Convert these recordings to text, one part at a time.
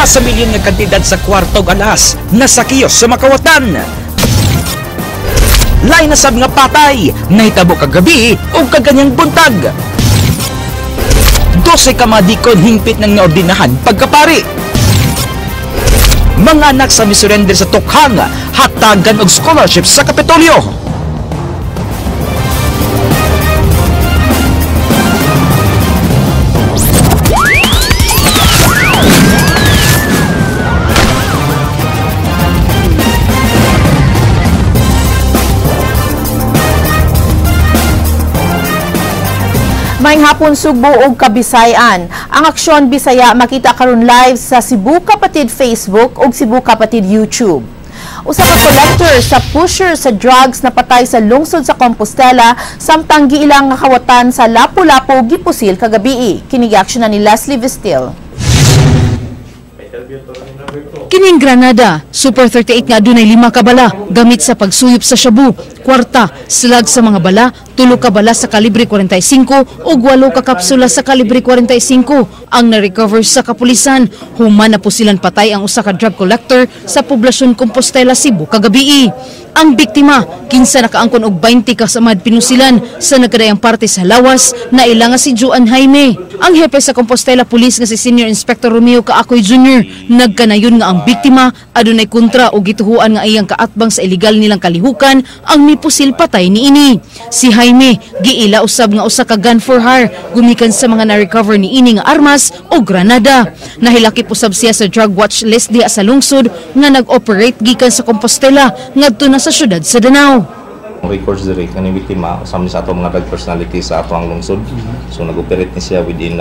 Mga sa milyon nga kantidad sa kwarto ug alas nasakiyos sa makawatan. Lain na sab nga patay, nahitabo kagabi ug kaganyang buntag. 12 ka mga dikon hingpit ng naordinahan pagkapari. Mga anak sa misurrender sa Tokhang, hatagan og scholarship sa Kapitolyo. Maayong hapon Sugbo ug Kabisayan. Ang Aksyon Bisaya makita karon live sa Cebu Kapatid Facebook ug Cebu Kapatid YouTube. Usa ka collector sa pusher sa drugs napatay sa lungsod sa Compostela samtang giilang nga kawatan sa Lapu-Lapu gipusil kagabii. Kini giaksyonan ni Leslie Vestil. Kining Granada, Super 38 nga adunay 5 ka bala gamit sa pagsuyop sa shabu, kwarta, slag sa mga bala, 3 ka bala sa kalibre 45 ug 8 ka kapsula sa kalibre 45 ang na-recover sa kapulisan. Human na pusilan patay ang usa ka drug collector sa poblasyon Compostela, Cebu kagabii. Ang biktima, kinsa nakaangkon og 20 ka samad pinusilan sa nagkadayang parte sa lawas na ila nga si Joan Jaime. Ang hepe sa Compostela Police nga si Senior Inspector Romeo Caacoy Jr. nagkanayon nga ang biktima adunay kontra o gituhuan nga iyang kaatbang sa ilegal nilang kalihukan ang mipusil patay niini. Si Jaime giila usab nga usa ka gun for hire gumikan sa mga na-recover niini nga armas o granada. Nahilakip usab siya sa drug watch list diha sa lungsod nga nag-operate gikan sa Compostela ngadto na sa syudad sa Danao. Records diri kaning biktima usab ni sa ato mga drug personality sa ato ang lungsod. So nag-operate ni siya within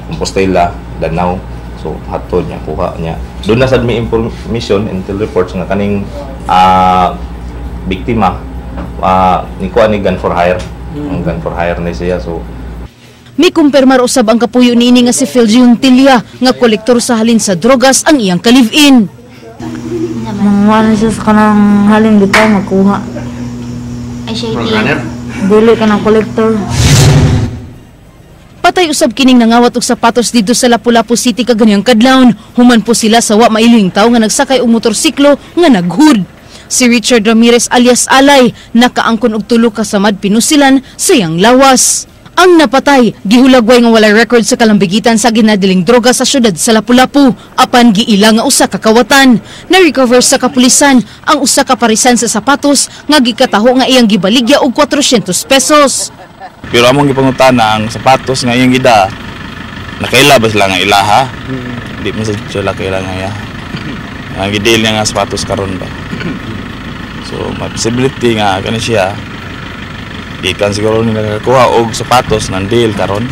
Compostela, Danao. So hatod niya, kuha niya. Doon na sad may information intel reports nga kaning biktima ni kuha ni gun for hire. Ang gun for hire ni siya. So mi kumpirmar usab ang kapuyo niini nga si Phil Giuntilia nga kolektor sa halin sa drogas ang iyang ka-live-in. Manguha siya sa kanang halin bitaw magkuha. Ay siya dili ka ng kolektor. Patay usab kining nangawat og sapatos didto sa Lapu-Lapu City kaganyang kadlawon. Human po sila sa wa mailing tawo nga nagsakay og motorsiklo nga naghud. Si Richard Ramirez alias Alay nakaangkon og 3 ka samad pinusilan sa iyang lawas. Ang napatay, gihulagway nga walay record sa kalambigitan sa ginadiling droga sa syudad sa Lapu-Lapu, apan giila nga usa ka kawatan. Na-recover sa kapulisan ang usa ka parisan sa sapatos nga gikataho nga iyang gibaligya og 400 pesos. Pero among gipangutana ang sapatos nga iyang gida, nakaila ba sila nga ilaha? Di man sa sila kaila nga iya. Ang gidil niya nga sapatos karon ba. So may possibility nga kani siya gikan siguro nila nakakuha og sapatos ng deal karon.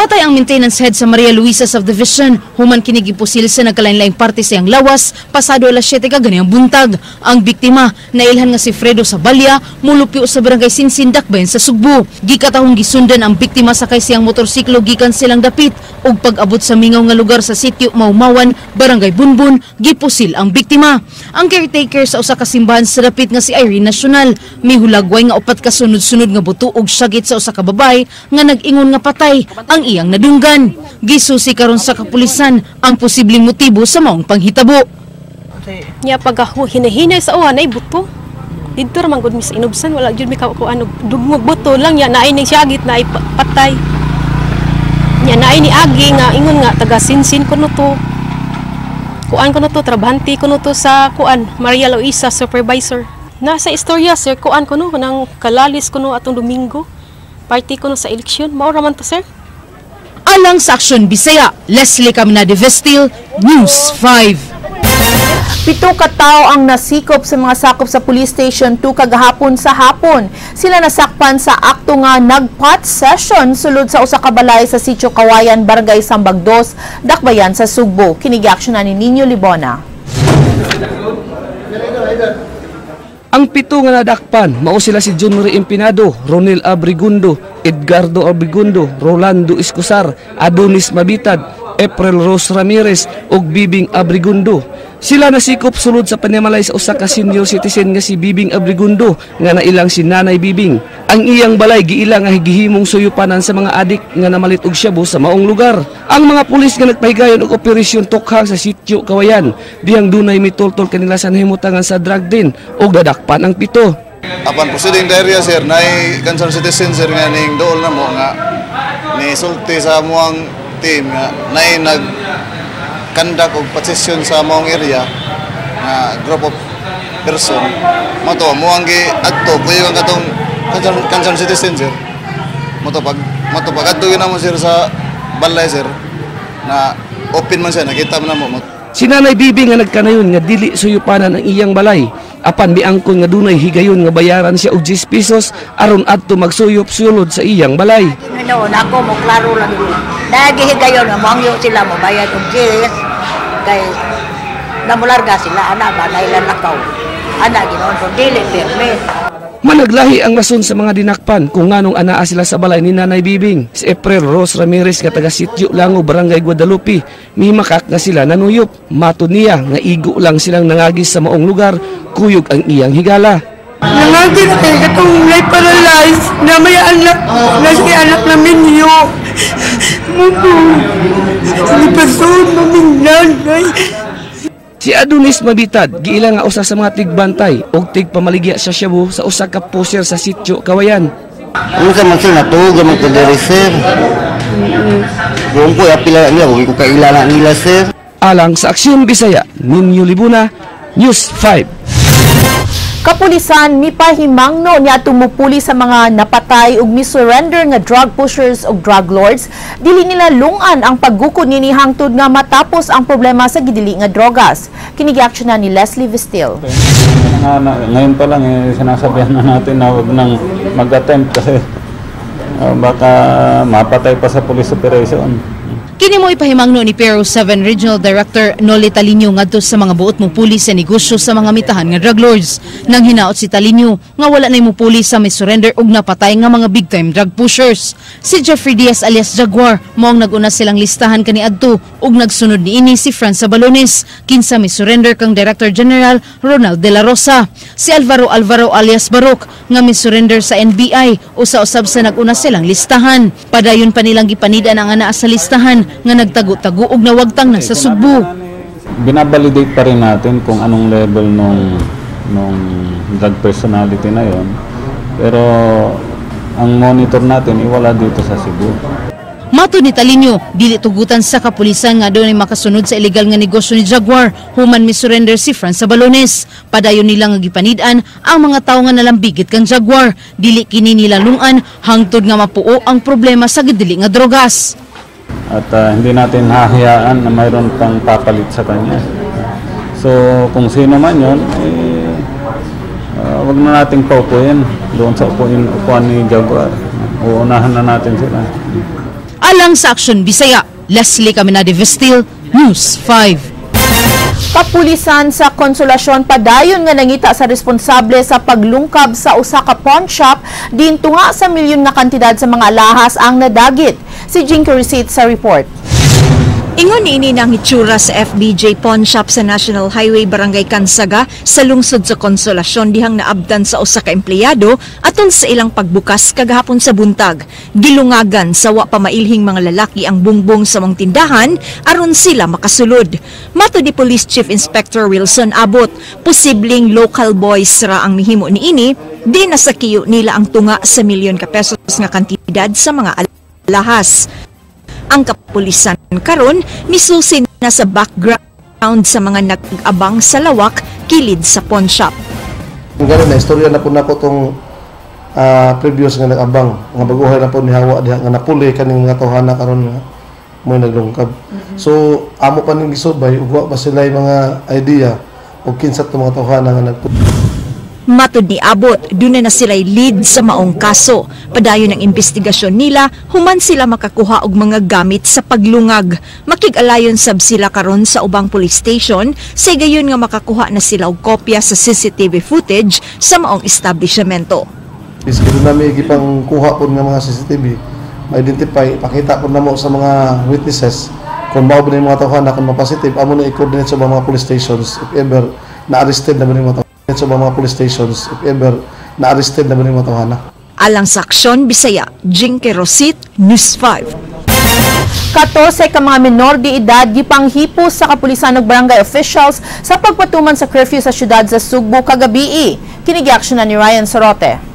Patay ang maintenance head sa Maria Luisa Subdivision. Human kini gipusil sa nagkalain-laing parte sa iyang lawas pasado alas 7 kaganiyang buntag. Ang biktima, nailhan nga si Fredo Sabalya, mulupyo sa barangay Sinsin, Dakbayan sa Sugbo. Gikatahong gisundan ang biktima sakay siyang motorsiklo gikan silang dapit ug pag-abot sa mingaw nga lugar sa sitio Maumawan, barangay Bunbun, gipusil ang biktima. Ang caretaker sa usa ka simbahan sa dapit nga si Irene Nacional, mihulagway nga 4 ka sunod-sunod nga buto ug syagit sa usa ka babae nga nag-ingon nga patay ang iyang nadunggan. Gisusi karon sa kapulisan ang posibleng motibo sa maong panghitabo. Nya pag hinahinay sa uwan ay buto. Didto ra man gud mi sa inubsan, wala jud mi kakuan og dugmog buto lang nya naay ning syagit naay patay. Nya naay ni agi nga ingon nga taga Sinsin kuno to. Kuan kuno to, trabahante kuno to sa kuan Maria Luisa supervisor. Nasa istorya sir kuan kuno nang kalalis kuno atong Domingo. Party kuno sa eleksyon, mao ra man to sir. Alang sa Aksyon Bisaya, Leslie Caminade Vestil, News 5. 7 ka tawo ang nasikop sa mga sakop sa Police Station 2 kagahapon sa hapon. Sila nasakpan sa akto nga nagpot session sulod sa usa ka balay sa Sitio Kawayan, Barangay Sambag 2, Dakbayan sa Sugbo. Kini giaksyonan ni Nino Libona. Ang 7 nga nadakpan, mao sila si John Ray Empinado, Ronel Abrigundo, Edgardo Abrigundo, Rolando Escosar, Adonis Mabitad, April Rose Ramirez ug Bibing Abrigundo. Sila nasikop sulod sa panimalay sa usa ka senior citizen nga si Bibing Abrigundo nga nailang si Nanay Bibing. Ang iyang balay giila nga gihimong suyupanan sa mga adik nga namalit og shabu sa maong lugar. Ang mga pulis nga nagpahigayon og operasyon Tokhang sa Sitio Kawayan, dihang dunay mitultol kanila sa nahimutangan sa drug den og dadakpan ang pito. Upon proceeding the area, sir, naay concerned citizen, sir, nga ning dool na mo nga ni sulti sa amuang team nga naay nag conduct og possession sa maong area nga group of person. Mo to mo ang gi adto kuyo ang katong concerned citizen, sir. Mo to pag adto na mo, sir, sa balay, sir, na open man siya, nakita man namo. Si Nanay Bibi nga nagkanayon nga dili suyupanan ang iyang balay apan miangkon nga dunay higayon nga bayaran siya og 10 pesos aron adto magsuyop sulod sa iyang balay. Noon ako mo klaro lang yun. Nagihigayon nga moangyo sila mo bayad og 10 kay namularga sila ana ba na lakaw. Ana ginoon so dili pirmi. Managlahi ang rason sa mga dinakpan kung nganong anaa sila sa balay ni Nanay Bibing. Si April Rose Ramirez nga taga Sitio Lango, Barangay Guadalupe, mihimakak nga sila nanuyop. Matod niya nga igo lang silang nangagis sa maong lugar, kuyog ang iyang higala. Nangagi na kay katong life paralyzed na may anak na si anak namin niyo. Mumu, ni person maming nanay. Si Adonis Mabitad, giila nga usa sa mga tigbantay og tigpamaligya sa shabu sa usa ka pusher sa Sitio Kawayan. Unsa man sir, natuog man ko diri, sir. Kung ko apila niya, ko kaila na nila, sir. Alang sa Aksyon Bisaya, Ninyo Libuna, News 5. Kapulisan mipahimangno niya tumupuli sa mga napatay ug mi-surrender nga drug pushers ug drug lords, dili nila lungan ang paggukod nini hangtod nga matapos ang problema sa gidili nga drogas. Kini na ni Leslie Vestil. Ngayon pa lang eh, sinasabihan na natin na huwag nang mag-attempt kasi baka mapatay pa sa police operation. Kini mo ipahimangno ni PRO 7 Regional Director Noli Talino ngadto sa mga buot mo puli sa negosyo sa mga mitahan nga drug lords. Nang hinaot si Talino nga wala nay mupuli sa may surrender og napatay nga mga big time drug pushers. Si Jeffrey Diaz alias Jaguar mao ang nag-una silang listahan kaniadto ug nagsunod niini si Franz Balones kinsa may surrender kang Director General Ronald De La Rosa. Si Alvaro Alvaro alias Barok nga may surrender sa NBI usa usab sa nag-una silang listahan. Padayon pa nilang gipanid-an ang anaa sa listahan nga nagtago-tago og nawagtang na sa Sugbo. Binabalidate pa rin natin kung anong level nung drug personality na yon. Pero ang monitor natin iwala dito sa Cebu. Mato ni Talino, dili tugutan sa kapulisan nga dunay makasunod sa ilegal nga negosyo ni Jaguar human mi-surrender si Franz Balones. Padayon nila nga gipanid-an ang mga tawo nga nalambigit kang Jaguar. Dili kini nila lungan hangtod nga mapuo ang problema sa gidili nga drogas. At hindi natin hahayaan na mayroon pang papalit sa kanya. So kung sino man yun, eh, wag na nating paupuin doon sa upuan ni Jaguar. Uunahan na natin sila. Alang sa Aksyon Bisaya, Leslie Caminade Vestil, News 5. Kapulisan sa Konsolasyon padayon nga nangita sa responsable sa paglungkab sa usa ka pawn shop din tunga sa milyon nga kantidad sa mga alahas ang nadagit. Si Jinky Receipt sa report. Ingon niini ang hitsura sa FBJ Pawn Shop sa National Highway, Barangay Kansaga sa lungsod sa Konsolasyon dihang naabdan sa usa ka empleyado atol sa ilang pagbukas kagahapon sa buntag. Gilungagan sa wa pa mailhing mga lalaki ang bungbong sa mga tindahan aron sila makasulod. Mato ni Police Chief Inspector Wilson Abot, posibleng local boys ra ang mihimo niini, di nasakiyo nila ang tunga sa milyon ka pesos nga kantidad sa mga alahas. Ang kapulisan karon misusi na sa background sa mga nag-abang sa lawak kilid sa pawn shop. Gano'n na istorya na po nako tong previous nga nag-abang nga baguhay na po ni hawa diha nga napuli kaning mga tawhana karon nga mo'y naglungkab. So amo pa ning gisubay ug wa pa sila mga idea og kinsa tong mga tawhana nga nagpuli. Matod ni Abot, duna na sila'y lead sa maong kaso. Padayon ang investigasyon nila, human sila makakuha og mga gamit sa paglungag. Makig-alayon sab sila karon sa ubang police station, sa gayon nga makakuha na sila og kopya sa CCTV footage sa maong establishmento. Is kung nami gipang kuha po nga mga CCTV, ma-identify, ipakita po namo sa mga witnesses Kung mao ba ni mga tawhana, kung ma-positive, amo na i-coordinate sa mga police stations if ever na-arrested na ba ni mga tawhana, sa mga police stations if ever na-arrested na ba ni mga tawhana. Alang sa Aksyon Bisaya, Jinky Rosit, News 5. 14 ka mga menor de edad gipanghipo sa kapulisan ug barangay officials sa pagpatuman sa curfew sa syudad sa Sugbo kagabii. Kini giaksyonan ni Ryan Sorote.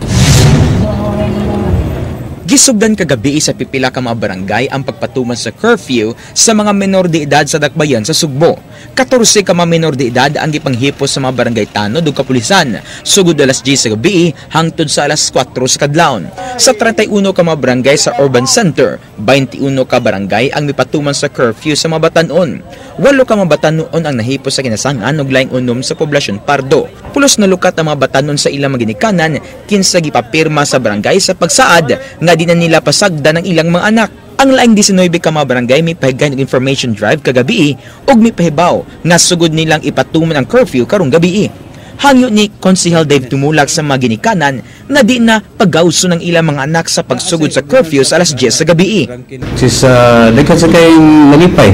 Gisugdan kagabi sa pipila ka mga barangay ang pagpatuman sa curfew sa mga menor de edad sa dakbayan sa Sugbo. 14 ka mga menor de edad ang gipanghipos sa mga barangay tanod ug kapulisan sugod alas 10 sa gabi hangtod sa alas 4 sa kadlawon. Sa 31 ka mga barangay sa urban center, 21 ka barangay ang mipatuman sa curfew sa mga batanon. 8 ka mga batanon ang nahipos sa kinasangan ug laing 6 sa poblasyon Pardo. Pulos na lukat ang mga batanon sa ilang mga ginikanan kinsa gipapirma sa barangay sa pagsaad nga di na nila pasagdan ang ilang mga anak. Ang laing 19 ka mga barangay may pahigayon og information drive kagabii ug may pahibaw nga sugod nilang ipatuman ang curfew karong gabii. Hangyo ni Konsehal Dave Tumulak sa mga ginikanan nga di na paggawso ng ilang mga anak sa pagsugod sa curfew sa alas 10 sa gabii. Sis daghan sa kayong nalipay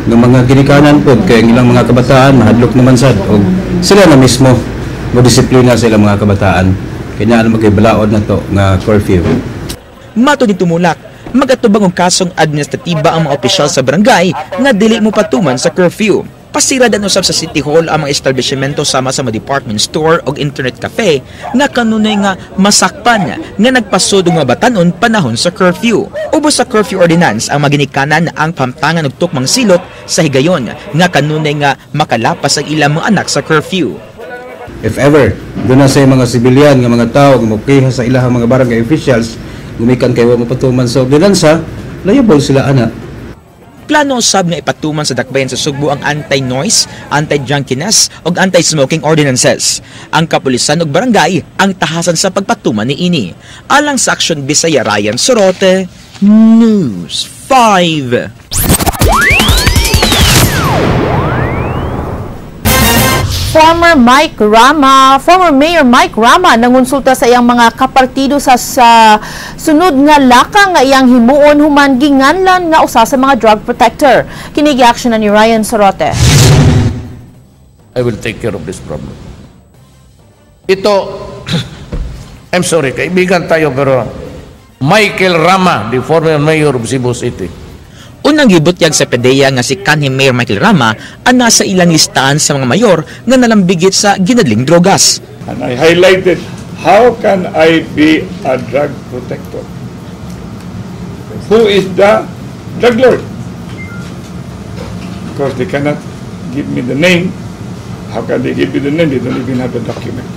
ng mga ginikanan pod kay ang ilang mga kabataan mahadlok naman sad og sila na mismo mo disiplina sa ilang mga kabataan kanya ano magibalaod na to nga curfew. Mato ni Tumulak, magatubang og kasong administratiba ang mga opisyal sa barangay nga dili mo patuman sa curfew. Pasiradan usab sa City Hall ang mga establishmento sama sa mga department store og internet cafe nga kanunay nga masakpan nga nagpasud og mga batanon panahon sa curfew. Ubos sa curfew ordinance ang maginikanan ang pamtangan og tukmang silot sa higayon nga kanunay nga makalapas ang ilang mga anak sa curfew. If ever doon na sa mga sibilyan nga mga tao nga mokiha sa ilahang mga barangay officials gumikan kay wa mopatuman sa ordinansa, liable sila ana. Plano usab nga ipatuman sa dakbayan sa Sugbo ang anti-noise, anti-junkiness ug anti-smoking ordinances. Ang kapulisan ug barangay ang tahasan sa pagpatuman niini. Alang sa Aksyon Bisaya, Ryan Sorote, News 5. Former Mayor Mike Rama nangonsulta sa iyang mga kapartido sa sunod nga lakang nga iyang himuon human ginganlan nga usa sa mga drug protector. Kini giaksyonan ni Ryan Sorote. I will take care of this problem. Ito, I'm sorry, kaibigan tayo pero Michael Rama, the former mayor of Cebu City. Unang gibutyag sa PDEA nga si kanhi Mayor Michael Rama ang nasa ilang listahan sa mga mayor nga nalambigit sa ginadling drogas. And I highlighted, how can I be a drug protector? Who is the drug lord? Because they cannot give me the name. How can they give me the name? They don't even have the document.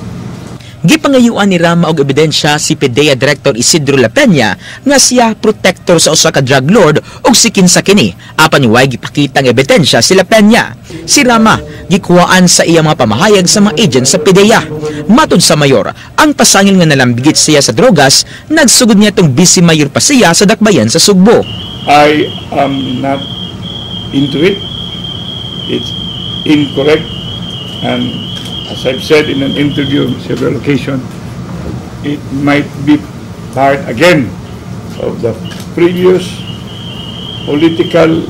Gipangayuan ni Rama og ebidensya si PDEA Director Isidro La Peña nga siya protector sa usa ka drug lord ug si kinsa kini apan way gipakita ang ebidensya si La Peña. Si Rama gikuhaan sa iyang mga pamahayag sa mga agent sa PDEA. Matod sa mayor, ang pasangil nga nalambigit siya sa drogas nagsugod niya tong vice mayor pa siya sa dakbayan sa Sugbo. I am not into it. It's incorrect and as I've said in an interview on several occasions, it might be part again of the previous political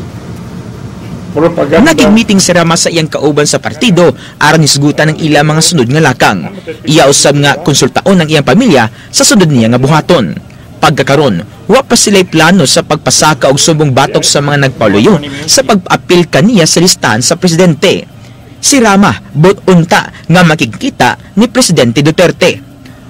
propaganda. Nakig-meeting si Rama sa iyang kauban sa partido aron hisgutan ang ilang mga sunod nga lakang. Iya usab nga konsultaon ang iyang pamilya sa sunod niya nga buhaton. Pagkakaron, wa pa sila'y plano sa pagpasaka og sumbong batok sa mga nagpaluyo sa pag-apil kaniya sa listahan sa presidente. Si Rama but-unta nga makikita ni Presidente Duterte.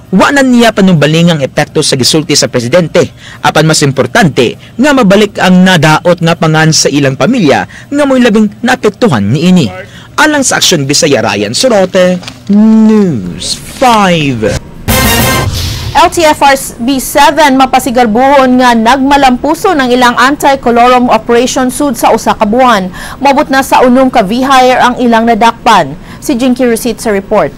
Wa na niya panumbaling ang epekto sa gisulti sa presidente, apan mas importante nga mabalik ang nadaot nga pangan sa ilang pamilya nga mo'y labing naapektuhan niini. Alang sa Aksyon Bisaya, Ryan Sorote, News 5. LTFRB 7 mapasigarbuhon nga nagmalampuso ng ilang anti-colorum operation sud sa usa ka buwan. Moabot na sa 6 ka V-hire ang ilang nadakpan. Si Jinky Receipt sa report.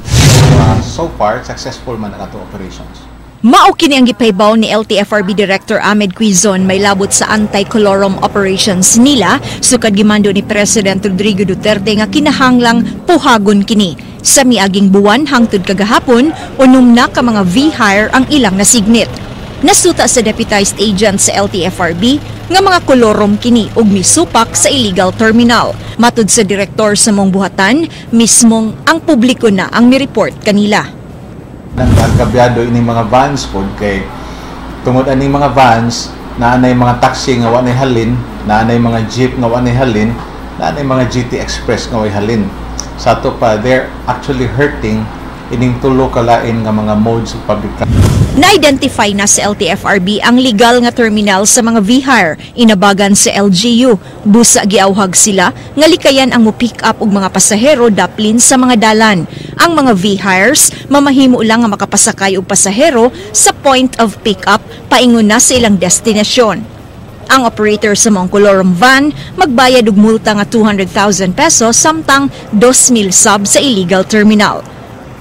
So far, successful man ang ato operations. Mao kini ang gipahibaw ni LTFRB Director Ahmed Quizon may labot sa anti-colorum operations nila sukad gimando ni President Rodrigo Duterte nga kinahanglang puhagon kini. Sa miaging buwan hangtod kagahapon, 6 na ka mga V-hire ang ilang nasignit. Nasuta sa deputized agent sa LTFRB nga mga kolorum kini og misupak sa illegal terminal. Matud sa direktor sa maong buhatan, mismong ang publiko na ang mi-report kanila. Nang ini mga vans pod kay tungod ani mga vans naa nay mga taxi nga wa nay halin, naa nay mga jeep nga wa nay halin, naa nay mga GT Express nga way halin. Sa ato pa, they're actually hurting ining tulo ka lain nga mga modes of public transport. Na-identify na sa LTFRB ang legal nga terminal sa mga V-Hire, inabagan sa LGU. Busa giawhag sila nga likayan ang mo-pick up og mga pasahero daplin sa mga dalan. Ang mga V-Hires mamahimo lang nga makapasakay og pasahero sa point of pick up paingon na sa ilang destinasyon. Ang operator sa maong kolorum van magbayad og multa nga 200,000 pesos samtang 2,000 sab sa illegal terminal.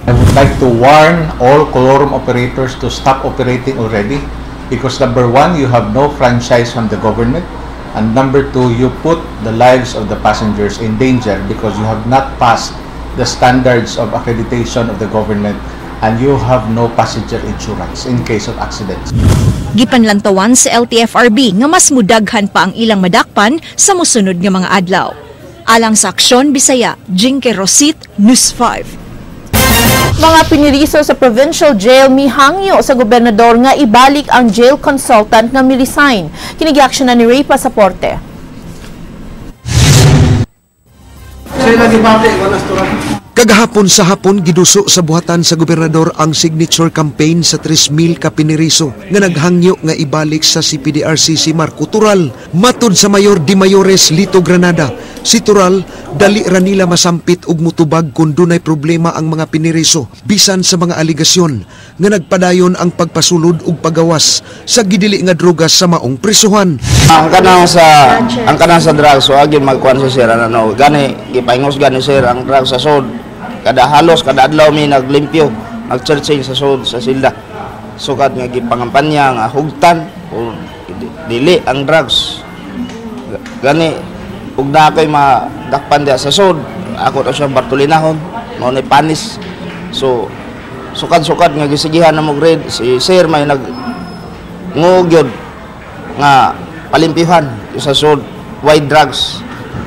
I would like to warn all colorum operators to stop operating already because number one, you have no franchise from the government, and number two, you put the lives of the passengers in danger because you have not passed the standards of accreditation of the government and you have no passenger insurance in case of accidents. Gipanlantawan sa LTFRB nga mas mudaghan pa ang ilang madakpan sa mosunod nga mga adlaw. Alang sa Aksyon Bisaya, Jinke Rosit, News 5. Mga piniriso sa provincial jail mihangyo sa gobernador nga ibalik ang jail consultant nga mi-resign. Kini giaksyonan ni Ray Pasaporte. Kagahapon sa hapon giduso sa buhatan sa gobernador ang signature campaign sa 3,000 ka piniriso nga naghangyo nga ibalik sa CPDRC si Marco Tural. Matud sa Mayor de Mayores Lito Granada, si Tural dali ra nila masampit og mutubag kung dunay problema ang mga piniriso bisan sa mga aligasyon nga nagpadayon ang pagpasulod ug pagawas sa gidili nga droga sa maong prisuhan. Ang kanang sa drugs, so agin magkuan sa sir ano gani gipaingos gani sir ang drugs sa sod. Kada halos kada adlaw mi naglimpyo, nag-searching sa sod sa silda. Sukat nga gipangampanya nga hugtan o dili ang drugs. Gani ug na ako'y madakpan diha sa sod, ako ra siya Bartolinahon, mao ni panis. So sukad-sukad nga gisigihan na mo grade si sir may nag ngugyod nga palimpyuhan sa sod wide drugs.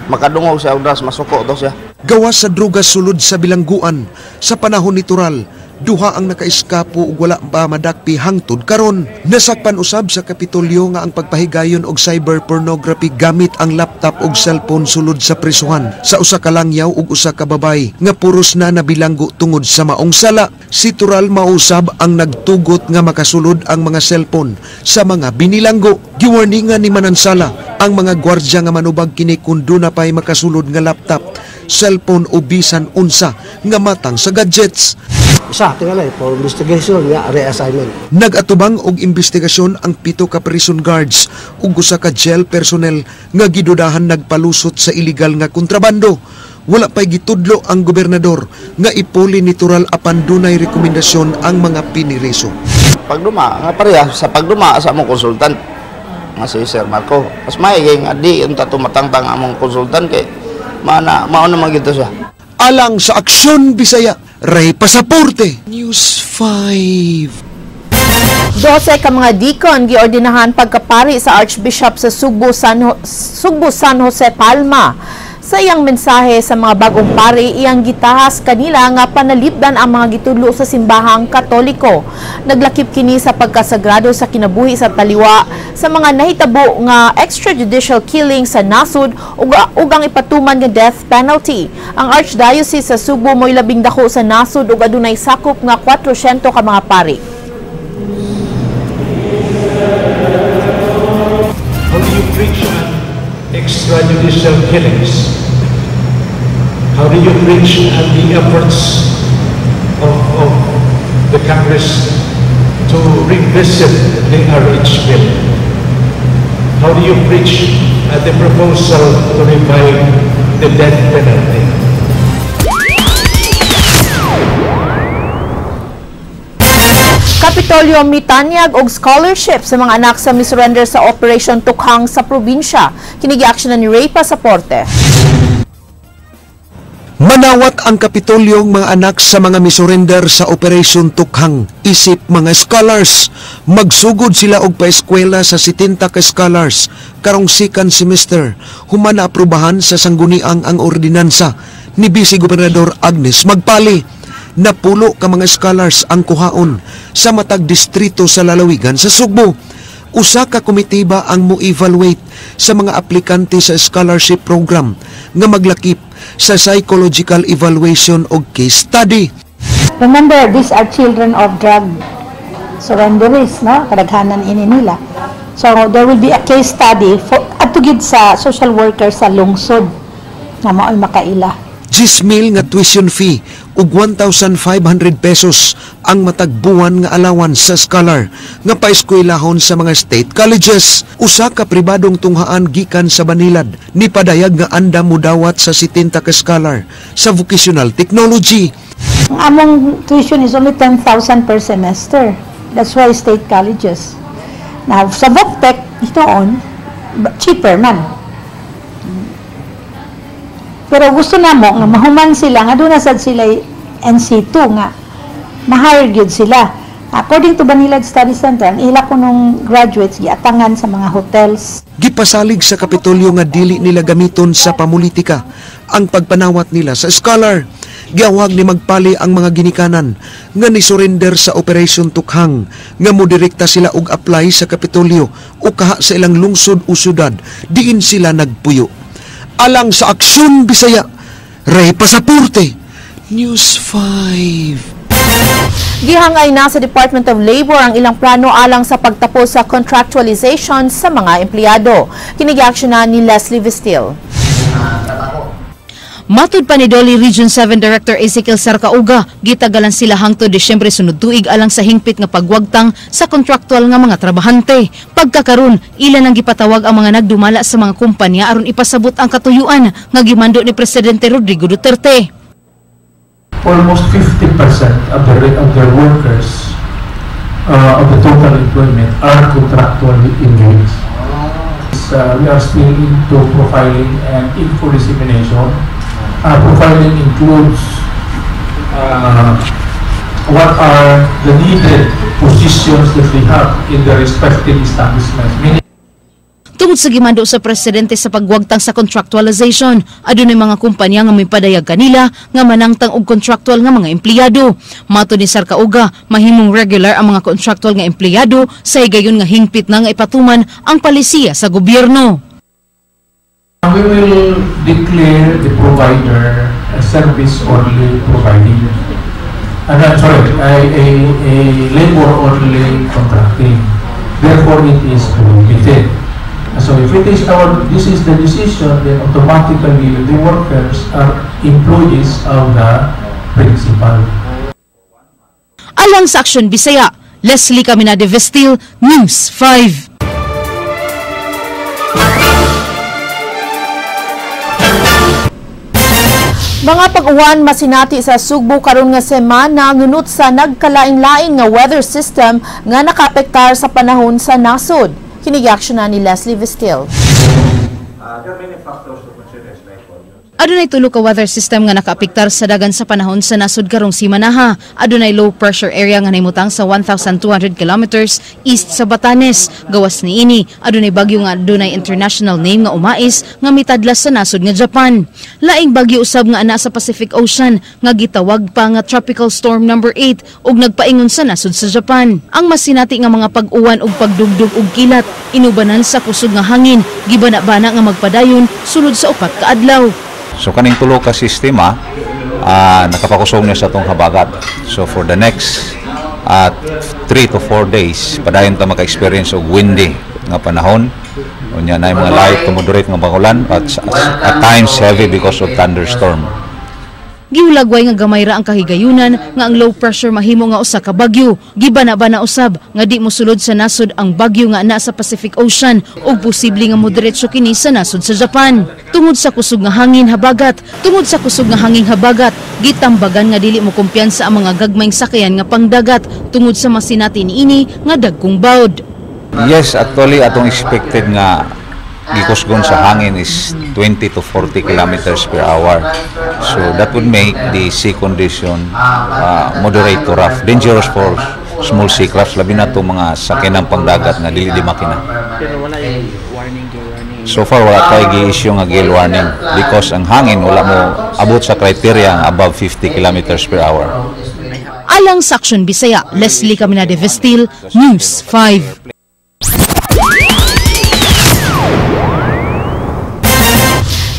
Makadungog siya og drugs, masuko to siya. Gawas sa droga sulod sa bilangguan sa panahon ni Tural, duha ang nakaiskapo ug wala pa madakpi hangtod karon. Nasakpan usab sa Kapitolyo nga ang pagpahigayon og cyber pornography gamit ang laptop ug cellphone sulod sa prisuhan sa usa ka langyaw ug usa ka babay nga puros na nabilanggo tungod sa maong sala. Si Tural mausab ang nagtugot nga makasulod ang mga cellphone sa mga binilanggo. Giwarningan ni Manansala ang mga gwardya nga manubag kini kun duna pay makasulod nga laptop, cellphone o bisan unsa nga matang sa gadgets. Usa tingali for investigation nga reassignment. Nagatubang og investigasyon ang 7 ka prison guards ug usa ka jail personnel nga gidudahan nagpalusot sa illegal nga kontrabando. Wala pay gitudlo ang gobernador nga ipuli ni Tural apan dunay rekomendasyon ang mga piniriso. Pagduma nga pareha sa pagduma sa among konsultant nga si Sir Marco. Mas maigi nga di unta tumatangtang among konsultant kay mana mao naman gito siya. Alang sa Aksyon Bisaya, Ray Pasaporte, News 5. 12 ka mga deacon giordinahan pagkapari sa Archbishop sa Sugbo San Jose Palma. Sa iyang mensahe sa mga bagong pari, iyang gitahas kanila nga panalipdan ang mga gitudlo sa simbahang Katoliko. Naglakip kini sa pagkasagrado sa kinabuhi sa taliwa sa mga nahitabo nga extrajudicial killing sa nasod ug ang ipatuman nga death penalty. Ang Archdiocese sa Sugbo mo'y labing dako sa nasod ug adunay sakop nga 400 ka mga pari. How do you preach on extrajudicial killings? How do you preach on the efforts of the Congress to revisit the RH bill? How do you preach at the proposal to revive the death penalty? Kapitolyo mitanyag og scholarship sa mga anak sa misurrender sa Operation Tukhang sa probinsya. Kini giaksyonan ni Ray Pasaporte. Manawat ang Kapitolyong mga anak sa mga misurrender sa Operation Tokhang isip mga scholars. Magsugod sila og paeskwela sa 70 ka scholars karong second semester human naaprubahan sa sangguniang ang ordinansa ni Vice Gobernador Agnes Magpali. Napulo ka mga scholars ang kuhaon sa matag distrito sa lalawigan sa Sugbo. Usa ka komitiba ang mo-evaluate sa mga aplikante sa scholarship program nga maglakip sa psychological evaluation o case study. Remember, these are children of drug surrenderies, no? Kadaghanan ini nila. So, there will be a case study for adto gid sa social worker sa lungsod nga mao'y makaila. 10,000 nga tuition fee ug 1,500 pesos ang matag buwan nga allowance sa scholar nga paeskwelahon sa mga state colleges. Usa ka pribadong tunghaan gikan sa Banilad ni padayag nga andam mudawat sa 70 ka scholar sa vocational technology. Ang among tuition is only 10,000 per semester. That's why state colleges. Now, sa VocTech, itoon, cheaper man. Pero gusto na mo nga mahuman sila nga doon na sad sila NC2 nga ma-hire gyud sila. According to Banilad Study Center, ang ila kunong graduates giatangan sa mga hotels. Gipasalig sa Kapitolyo nga dili nila gamiton sa pamulitika ang pagpanawat nila sa scholar. Giawhag ni Magpali ang mga ginikanan nga ni-surrender sa Operation Tokhang nga modirekta sila og apply sa Kapitolyo o kaha sa ilang lungsod o syudad diin sila nagpuyo. Alang sa Aksyon Bisaya, Ray Pasaporte, News 5. Gihangay na sa Department of Labor ang ilang plano alang sa pagtapos sa contractualization sa mga empleyado. Kini giaksyonan ni Leslie Vestil. Matud pa ni DOLE Region 7 Director Ezekiel Sarcauga, gitagalan sila hangtod Disyembre sunod tuig alang sa hingpit nga pagwagtang sa kontraktual nga mga trabahante. Pagkakaron, ila nang gipatawag ang mga nagdumala sa mga kumpanya aron ipasabot ang katuyuan nga gimando ni Presidente Rodrigo Duterte. Almost 50% of their workers, of the total employment, are contractually engaged. We are still into profiling and info dissemination. Profiling includes what are the needed positions that they have in their respective establishments. Meaning, Tungod sa gimando sa presidente sa pagwagtang sa contractualization, adunay mga kumpanya nga mipadayag kanila nga manangtang og contractual nga mga empleyado. Matod ni Sarcauga, mahimong regular ang mga contractual nga empleyado sa higayon nga hingpit na nga ipatuman ang palisiya sa gobyerno. We will declare the provider a service only providing. I'm sorry, a labor only contracting. Therefore, it is prohibited. So if it is our, this is the decision, then automatically the workers are employees of the principal. Alang sa Aksyon Bisaya, Leslie Caminade Vestil, News 5. Mga pag-uwan masinati sa Sugbo karon nga semana ngunut sa nagkalain-lain nga weather system nga nakaapektar sa panahon sa nasod. Kini giaksyonan ni Leslie Vestil. Adunay tulo ka weather system nga nakaapektar sa dagan sa panahon sa nasod karong simanaha. Adunay low pressure area nga nahimutang sa 1,200 kilometers east sa Batanes. Gawas niini, adunay bagyo nga adunay international name nga umais nga mitadlas sa nasod nga Japan. Laing bagyo usab nga ana sa Pacific Ocean nga gitawag pa nga Tropical Storm number 8 ug nagpaingon sa nasod sa Japan. Ang masinati nga mga pag-uwan ug pagdugdug og kilat inubanan sa kusog nga hangin, gibana-bana nga magpadayon sulod sa upat ka adlaw. So kaning tulo ka sistema nakapakusog niya sa atong habagat. So for the next 3 to 4 days padayon ta maka-experience og windy nga panahon. Unya na mga light to moderate nga pangulan at times heavy because of thunderstorm. Gihulagway nga gamay ra ang kahigayunan nga ang low pressure mahimo nga usa ka bagyo. Gibana-bana usab nga di mosulod sa nasod ang bagyo nga naa sa Pacific Ocean ug posible nga modiretso kini sa nasod sa Japan. Tungod sa kusog nga hangin habagat, gitambagan nga dili mo kumpiyansa ang mga gagmayng sakayan nga pangdagat tungod sa masinati niini nga dagkong bawd. Yes, actually atong expected nga gikusgon sa hangin is 20 to 40 kilometers per hour. So that would make the sea condition moderate to rough, dangerous for small sea crafts, labi na itong mga sakyanang pangdagat nga dili di makina. Pero wala yung warning, gale warning. So far wala tayo gi-issue nga gale warning because ang hangin wala mo abot sa criteria ang above 50 kilometers per hour. Alang sa Aksyon Bisaya, Leslie Caminade Vestil, News 5.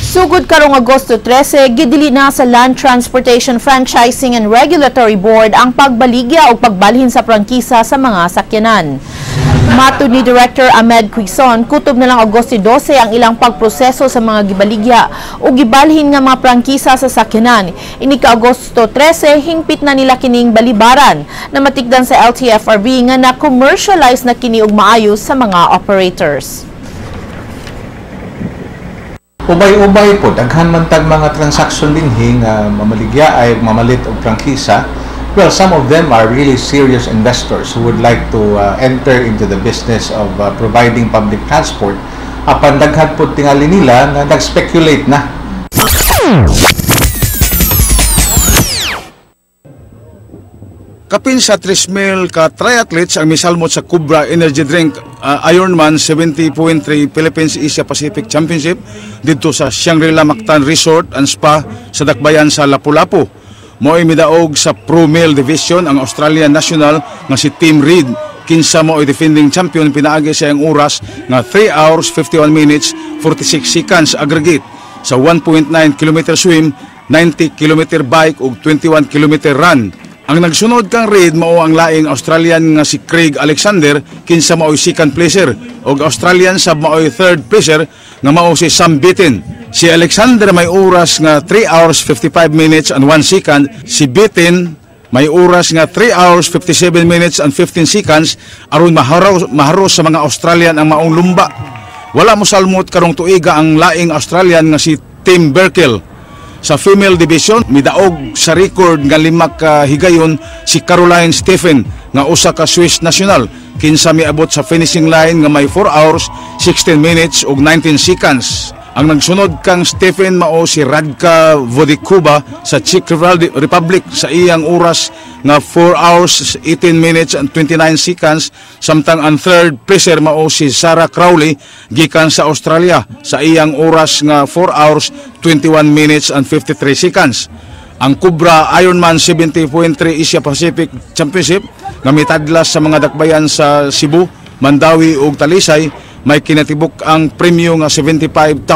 Sugod karong Agosto 13, gidili na sa Land Transportation Franchising and Regulatory Board ang pagbaligya o pagbalhin sa prangkisa sa mga sakyanan. Matod ni Director Ahmed Quizon, kutob na lang Agosto 12 ang ilang pagproseso sa mga gibaligya o gibalhin nga mga prangkisa sa sakyanan. Ini ka Agosto 13, hingpit na nila kining balibaran na matikdan sa LTFRB nga na-commercialize na kini og maayos sa mga operators. Ubay-ubay po, daghan man tag mga transaction dinhi nga mamaligya ay mamalit og prangkisa. Well, some of them are really serious investors who would like to enter into the business of providing public transport. Apan daghan po tingali nila nga nag-speculate na. Kapin sa 3,000 ka triathletes ang misalmot sa Cobra Energy Drink Ironman 70.3 Philippines Asia Pacific Championship didto sa Shangri-La Mactan Resort and Spa sa Dakbayan sa Lapu-Lapu. Mo'y midaog sa Pro Male Division ang Australian National nga si Tim Reid, kinsa mo'y defending champion pinaagi sa iyang oras nga 3 hours 51 minutes 46 seconds aggregate sa 1.9 km swim, 90 km bike ug 21 km run. Ang nagsunod kang Reid mao ang laing Australian nga si Craig Alexander, kinsa maoy second placer, ug Australian sab maoy third placer nga mao si Sam Bitten. Si Alexander may oras nga 3 hours 55 minutes and 1 second, si Bitten may oras nga 3 hours 57 minutes and 15 seconds aron maharos sa mga Australian ang maong lumba. Wala mosalmot karong tuiga ang laing Australian nga si Tim Berkel. Sa female division, midaog sa record nga 5 ka higayon si Caroline Stephen nga usa ka Swiss national, kinsa miabot sa finishing line nga may 4 hours 16 minutes ug 19 seconds. Ang nagsunod kang Stephen mao si Radka Vodikuba sa Czech Republic sa iyang oras nga 4 hours 18 minutes and 29 seconds, samtang ang third placer mao si Sarah Crowley gikan sa Australia sa iyang oras nga 4 hours 21 minutes and 53 seconds. Ang Cobra Ironman 70.3 Asia Pacific Championship nga mitadlas sa mga dakbayan sa Cebu, Mandawi ug Talisay may kinatibuk ang premyo nga $75,000.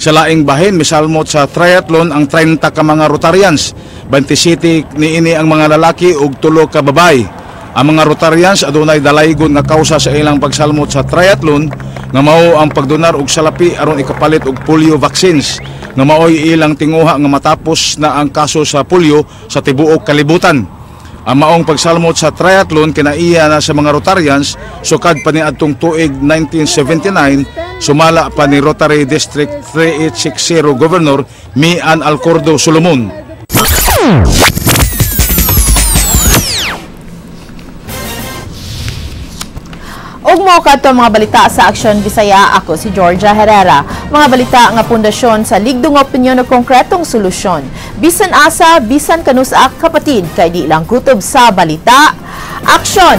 Sa laing bahin, misalmot sa triathlon ang 30 ka mga Rotarians. 27 niini ang mga lalaki ug 3 ka babae. Ang mga Rotarians adunay dalaygon nga kausa sa ilang pagsalmot sa triathlon nga mao ang pagdonar og salapi aron ikapalit og polio vaccines nga maoy ilang tinguha nga matapos na ang kaso sa polio sa tibuok kalibutan. Ang maong pagsalmot sa triathlon kinaiya na sa mga Rotarians sukad pa niadtong tuig 1979, sumala pa ni Rotary District 3860 Governor Mian Alcordo Solomon. Ug mao kadto mga balita sa Aksyon Bisaya, ako si Georgia Herrera. Mga balita nga pundasyon sa ligdong opinyon o konkretong solusyon. Bisan asa, bisan kanusa kapatid, kay di lang kutob sa balita. Aksyon!